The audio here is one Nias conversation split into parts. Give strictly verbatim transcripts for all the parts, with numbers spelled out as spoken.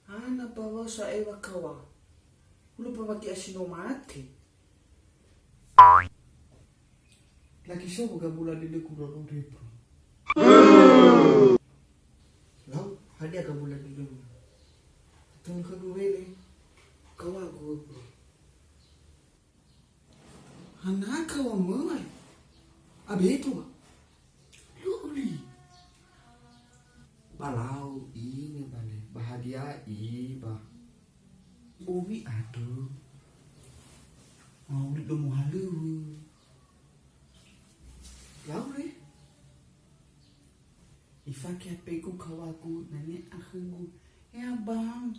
Hana mbawa sa'ae wa kawa. Hulö mbawa gi'a si no mate. Lagi so gabula dödögu lolo repro. Lau, hadia gabula dödömu? Tunu khögu wele. Kawagu. Hana kawa möi? Abeto ba. Lu'u li. Ba lau ine bale, ba hadia i ba. Bowi adu. Mau li domo halöŵö. Lau le. Ifake H P-gu kawagu, nane akhögu. "He abang,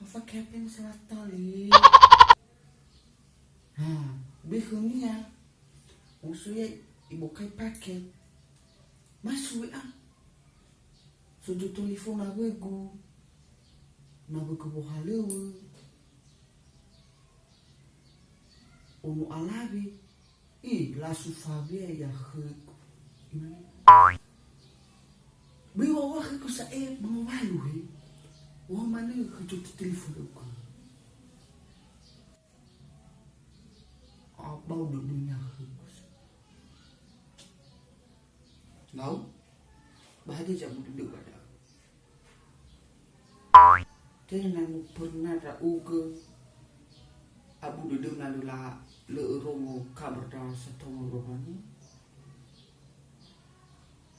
afake H P-mu salah tali." Ha, be khönia. Usu ya ibokai paket. Masuk W A. Sojo telefon awögu. Na wögu wohalöŵö. Ono alawe. Ih, lasu fawea ya khögu. Imane, "Böi waŵa'ö khögu sa'ae mangowalu he." Wa manö khö joto telefon khögu. Abau dödönia khögu. Lau, ba hadia zabu dödö ba da'ö? Tenga no pernah ndra'ugö abu dödöu na lö la-, lö örongo kabar dara satongo rohani.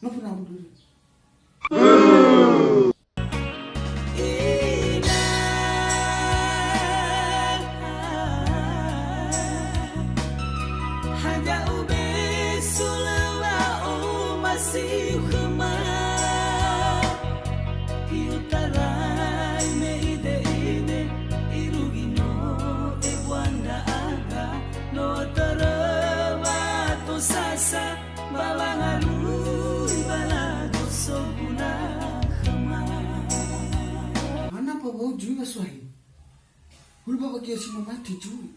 No pernah abu dödöu. Hadia ubeso lö wa'omasiu khöma. I'otarai me ide-ide, irugi no ebua ndra'aga, no törö wa'atosasa, ba wangalui ba ladoso guna khöma. Hana mbawa zui wa suahi? Hulö mbawa gi'a si no mate zui.